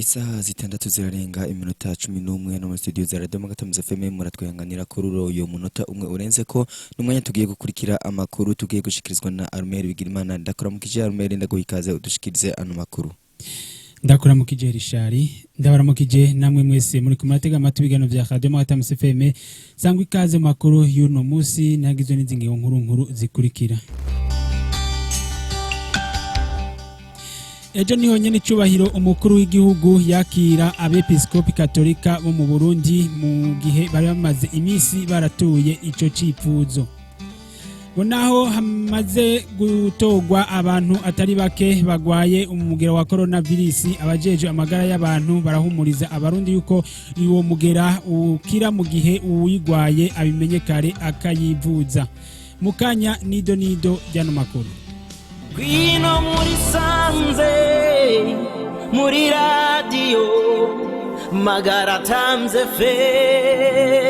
Isaha 6 zirarenga iminota 11 hano muri studio za Radio Magatamza FM. Muratwihanganira kuri uyo munota umwe urenze ko n'umwanya tugiye gukurikira amakuru tugiye gushikirizwa na Armel Bigirimana. Ndakuramukije Armel, ndaguha ikaze udushikirize ano makuru. Ndakuramukije Rishari, ndabaramukije namwe mwese muri kumatega amatwi ibiganiro vya Radio Magatamza FM. Sangwa ikaze mu makuru y'uno musi nagizwe n'izingingo nkuru nkuru zikurikira. Ejo niho nyene icubahiro umukuru w'igihugu yakira abepiskopi katolika bo mu Burundi mu gihe bari bamaze imisi baratuye ico cipfuzo. Naho hamaze gutorwa abantu atari bake bagwaye umugera wa coronavirus, abajejwe amagara y'abantu barahumuriza abarundi yuko uwo mugera ukira mu gihe uwuyigwaye abimenye kare akayivuza. Mukanya nido nido ryano makuru. Ngwino muri sanze muri radiyo Magara Times FM.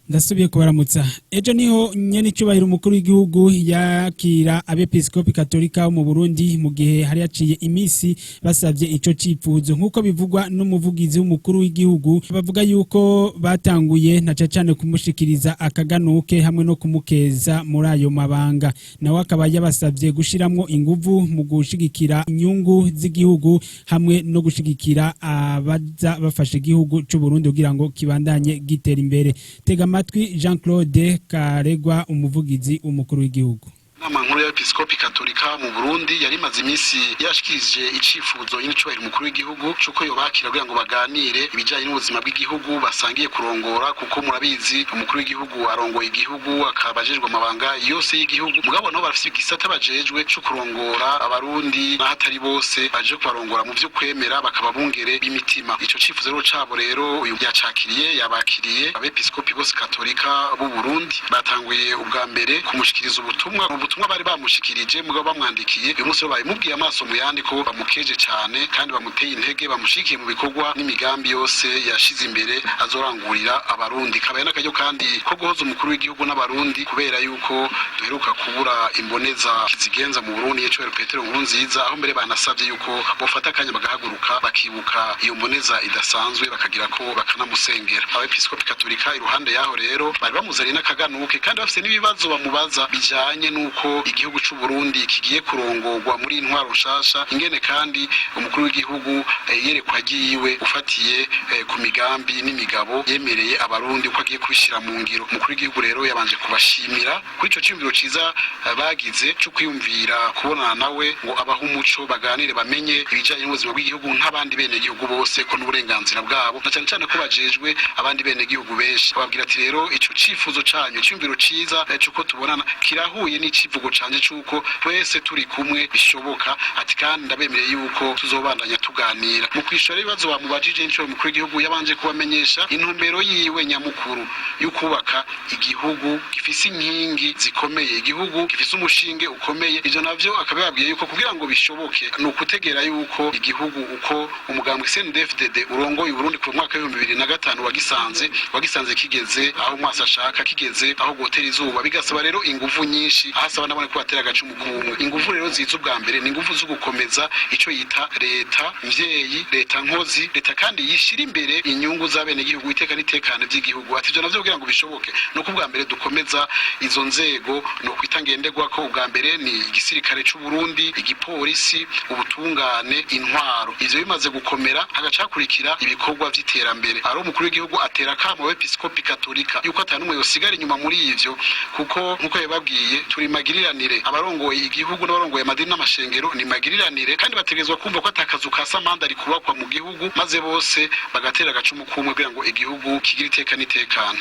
Ndasubiye kubaramutsa. Ejo niho nyene icubahiro umukuru w'igihugu yakira abepiskopi katolika bo mu Burundi mu gihe hari yaciye imisi basavye ico cipfuzo, nk'uko bivugwa n'umuvugizi w'umukuru w'igihugu. Bavuga yuko batanguye na cane cane kumushikiriza akaganuke hamwe no kumukeza muri ayo mabanga. Nawe akaba yabasavye gushiramwo inguvu mu gushigikira inyungu z'igihugu hamwe no gushigikira abaza bafashe igihugu c'u Burundi kugira ngo kibandanye gitera imbere. Tega amatwi Jean Claude Karegwa, umuvugizi w'umukuru w'igihugu. Inama nkuru y'abepiskopi katolika mu Burundi yari imaze iminsi yashikirije icifuzo y'icubahiro umukuru w'igihugu c'uko yobakira kugira ngo baganire ibijanye n'ubuzima bw'igihugu basangiye kurongora, kuko murabizi umukuru w'igihugu arongoye igihugu akaba ajejwe amabanga yose y'igihugu, mugabo nabo barafise igisata bajejwe co kurongora abarundi n'ahatari bose baje kubarongora mu vy'ukwemera bakaba bungere b'imitima. Ico cifuzo rero cabo rero uyu yacakiriye, yabakiriye abepiskopi bose katolika b'u Burundi. Batanguye ubwa mbere kumushikiriza ubutumwa, ubutumwa bari bamushikirije mugabo bamwandikiye. Uyu munsi bayimubwiye amaso mu yandi ko bamukeje cyane kandi bamuteye intege, bamushikiye mu bikorwa n'imigambi yose yashize imbere azorangurira abarundi. Kabaye n'akaryo kandi ko guhoza umukuru w'igihugu n'abarundi kubera yuko duheruka kubura imboneza kizigenza mu Burundi, Yecwero Petero Nkurunziza, aho mbere banasabye yuko bofata akanya bagahaguruka bakibuka iyo mboneza idasanzwe, bakagira ko bakanamusengera. Abepiskopi katolika iruhande yaho rero bari bamuzaniye n'akaganuke kandi bafise n'ibibazo bamubaza bijanye n'uko igihugu c'u Burundi kigiye kurongorwa muri intwaro nshasha, ingene kandi umukuru w'igihugu yerekwa agiyiwe ufatiye ku migambi n'imigabo yemereye abarundi uko agiye kubishira mu ngiro. Umukuru w'igihugu rero yabanje kubashimira kuri ico ciyumviro ciza bagize co kwiyumvira kubonana nawe ngo abahe umuco, baganire, bamenye ibijanye n'ubuzima bw'igihugu nk'abandi bene gihugu bose, ko n'uburenganzira bwabo na cane cane ko bajejwe abandi bene gihugu benshi. Ababwira ati rero ico cifuzo canyu, iciyumviro ciza c'uko tubonana kirahuye n'icivugo canje c'uko twese turi kumwe bishoboka. Ati kandi ndabemereye yuko tuzobandanya tuganira. Mu kwishura ibibazo bamubajije, inshuro umukuru w'igihugu yabanje kubamenyesha intumbero yiwe nyamukuru yo kubaka igihugu gifise inkingi zikomeye, igihugu gifise umushinge ukomeye. Ivyo navyo akaba yababwiye yuko kugira ngo bishoboke ni ukutegera yuko igihugu uko umugambwe CNDD-FDD urongoye Burundi kuva mu mwaka w'2005 wagisanze kigeze aho umwasi ashaka, kigeze aho gotera izuba, bigasaba rero inguvu nyinshi. Aho asaba nabone ko batera agacumu kumwe. Inguvu rero ziza ubwa mbere ni inguvu zo gukomeza ico yita leta mvyeyi, leta nkozi, leta kandi yishira imbere inyungu z'abenegihugu, iteka n'itekane vy'igihugu. Ati ivyo navyo kugira ngo bishoboke nuko ubwa mbere dukomeza izo nzego no kwita ngenderwako. Ubwa mbere ni igisirikare c'u Burundi, igipolisi, ubutungane, intwaro. Ivyo bimaze gukomera hagacakurikira ibikorwa vy'iterambere. Ari umukuru w'igihugu atera akamo abepiskopi katolika yuko atanumwe yosigara inyuma muri ivyo, kuko nkuko yababwiye turi magiriranire, abarongoye igihugu n'abarongoye amadini n'amashengero ni magiriranire, kandi bategerezwa kumva ko atakazu ka samanda ari kubakwa mu gihugu, maze bose bagatera agacumu kumwe kugira ngo igihugu kigire iteka n'itekane.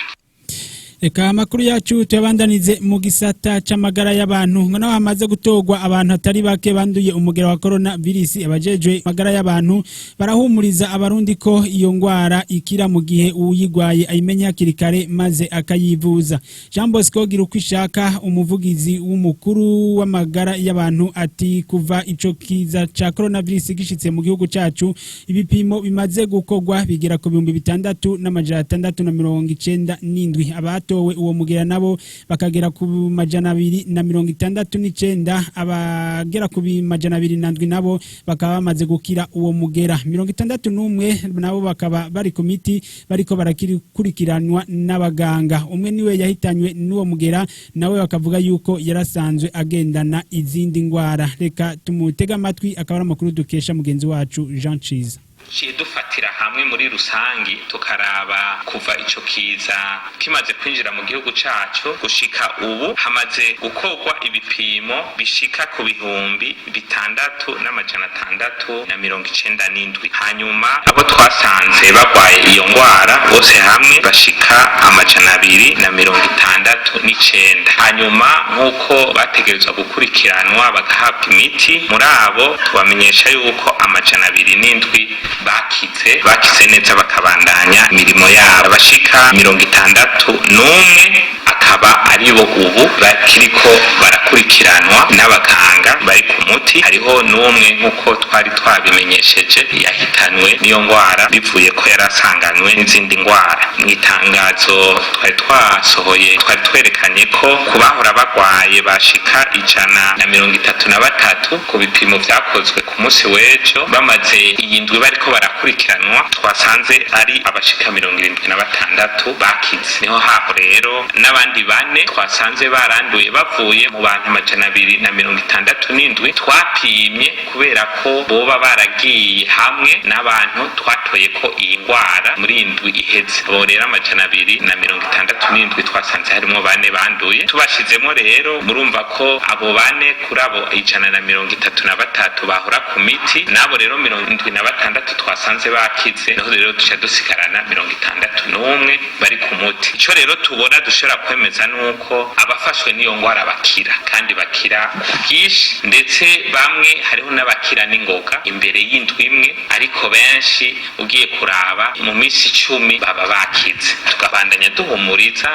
Reka amakuru yacu tuyabandanize mu gisata c'amagara y'abantu. Ngo naho hamaze gutorwa abantu atari bake banduye umugera wa corona virus, abajejwe amagara y'abantu barahumuriza abarundi ko iyo ngwara ikira mu gihe uwuyigwaye ayimenya hakiri kare maze akayivuza. Jean Bosco Girukwishaka, umuvugizi w'umukuru w'amagara y'abantu, ati kuva ico kiza ca coronavirus gishitse mu gihugu cacu, ibipimo bimaze gukorwa bigera ku 6697. Abatowe Abatowe uwo mugera nabo bakagera ku 269, abagera ku 207 nabo bakaba bamaze gukira uwo mugera. 61 nabo bakaba bari ku miti, bariko barakurikiranwa n'abaganga. Umwe niwe yahitanywe n'uwo mugera, nawe bakavuga yuko yarasanzwe agendana izindi ngwara. Reka tumutega amatwi, akaba ari amakuru dukesha mugenzi wacu Jean Ciza. Ciye dufatira hamwe muri rusangi, tukaraba kuva ico kiza kimaze kwinjira mu gihugu cacu gushika ubu, hamaze gukorwa ibipimo bishika ku 6,697. Hanyuma abo twasanze bagwaye iyo ngwara bose hamwe bashika 269. Hanyuma nk'uko bategerezwa gukurikiranwa bagahabwa imiti, muri abo tubamenyesha yuko 207 bakize neza, bakabandanya imirimo yabo. Abashika 61 akaba aribo ubu bakiriko barakurikiranwa n'abaganga, bari ku muti. Hariho n'umwe, nk'uko twari twabimenyesheje, yahitanwe n'iyo ngwara bivuye ko yari asanganywe n'izindi ngwara. Mu itangazo twari twasohoye, twari twerekanye ko ku bahora bagwaye bashika 133, ku bipimo vyakozwe ku munsi w'ejo bamaze iyi ndwi bariko barakurikiranwa, twasanze ari abashika 76 bakize. Niho haho rero n'abandi bane twasanze baranduye bavuye mu bantu 267 twapimye, kubera ko boba baragiye hamwe n'abantu twatoye ko iyi ngwara muri iyi ndwi iheze. Abo rero 267 twasanze harimo bane banduye. Tubashizemo rero, murumva ko abo bane kuri abo 133 bahora ku miti, n'abo rero 76 twasanze bakize, niho rero duca dusigarana 61 bari ku muti. Ico rero tubona dushobora kwemeza nuko abafashwe n'iyo ngwara bakira, kandi bakira ku bwinshi, ndetse bamwe hariho n'abakira n'ingoga imbere y'indwi imwe, ariko benshi ugiye kuraba mu minsi 10 baba bakize. Tukabandanya duhumuriza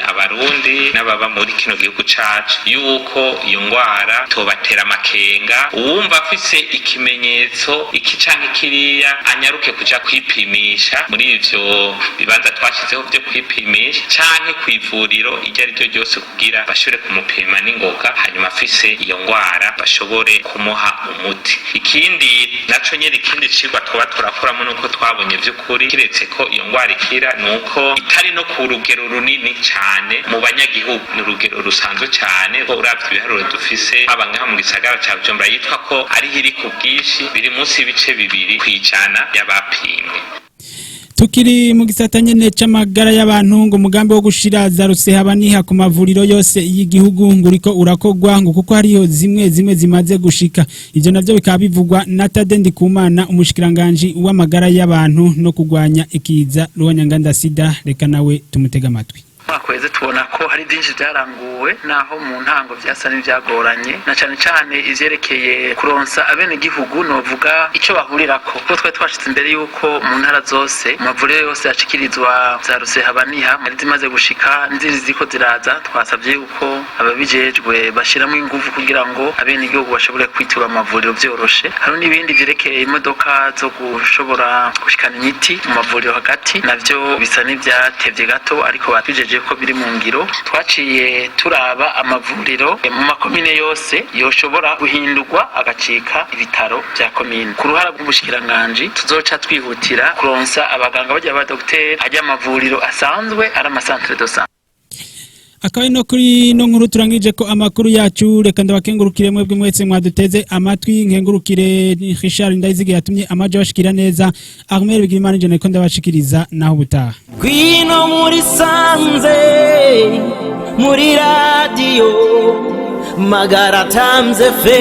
abarundi n'ababa muri kino gihugu cacu yuko iyo ngwara tobatera amakenga. Uwumva afise ikimenyetso iki canke kiriya, anyaruke kuja kwipimisha muri ivyo bibanza twashizeho vyo kwipimisha, canke kw'ivuriro iryo ari ryo ryose, kugira bashobore kumupima n'ingoga, hanyuma afise iyo ngwara bashobore kumuha umuti. Ikindi naco nyene, ikindi cigwa tuba turakuramo, nuko twabonye vy'ukuri kiretse ko iyo ngwara ikira, nuko itari no ku rugero runini cane mu banyagihugu, ni urugero rusanzwe cane, ko uravye ibiharuro dufise, haba ngaha mu gisagara ca Bujumbura yitwa ko ariho iri ku bwinshi, biri munsi y'ibice 2% y'abapimwe. Tukiri mu gisata nyene c'amagara y'abantu, ngo umugambi wo gushira za rusehabaniha ku mavuriro yose y'igihugu ngo uriko urakogwa, ngo kuko hariyo zimwe zimwe zimaze gushika. Ivyo navyo bikaba bivugwa na Tade Ndikumana, umushikiranganji w'amagara y'abantu no kugwanya ikiza ruhonyanganda sida. Reka nawe tumutega amatwi. Umwaka uheze tubona ko hari byinshi byaranguwe, naho mu ntango byasa n'ibyagoranye, na cyane cyane ivyerekeye kuronsa abenegihugu novuga ico bahurirako, kuko twari twashitse imbere y'uko mu ntara zose, mu mavuriro yose yashikirizwa za rusehabaniha. Hari zimaze gushika n'izindi ziriko ziraza. Twasabye yuko ababijejwe bashiramwo inguvu kugira ngo abenegihugu bashobore kwitura amavuriro vyoroshe. Hari n'ibindi vyerekeye imodoka zo gushobora gushikana imiti mu mavuriro hagati, navyo bisa n'ivyatevye gato, ariko batwijeje ko biri mu ngiro. Twaciye turaba amavuriro mu makomine yose yoshobora guhindurwa agacika ibitaro vya komine. Ku ruhara rw'ubushikiranganji, tuzoca twihutira kuronsa abaganga bajya ba dogiteri ajya amavuriro asanzwe ari ama centre de santé. Akaba no kuri no nkuru turangije ko amakuru yacu. Reka ndabakengurukire mwebwe mwese mwaduteze amatwi, nkengurukire Richard Ndayizige yatumye amaje bashikira neza. Armel Bigirimana jene ko ndabashikiriza, naho ubutaha. Ngwino muri sanze, muri radiyo Magara Times FM.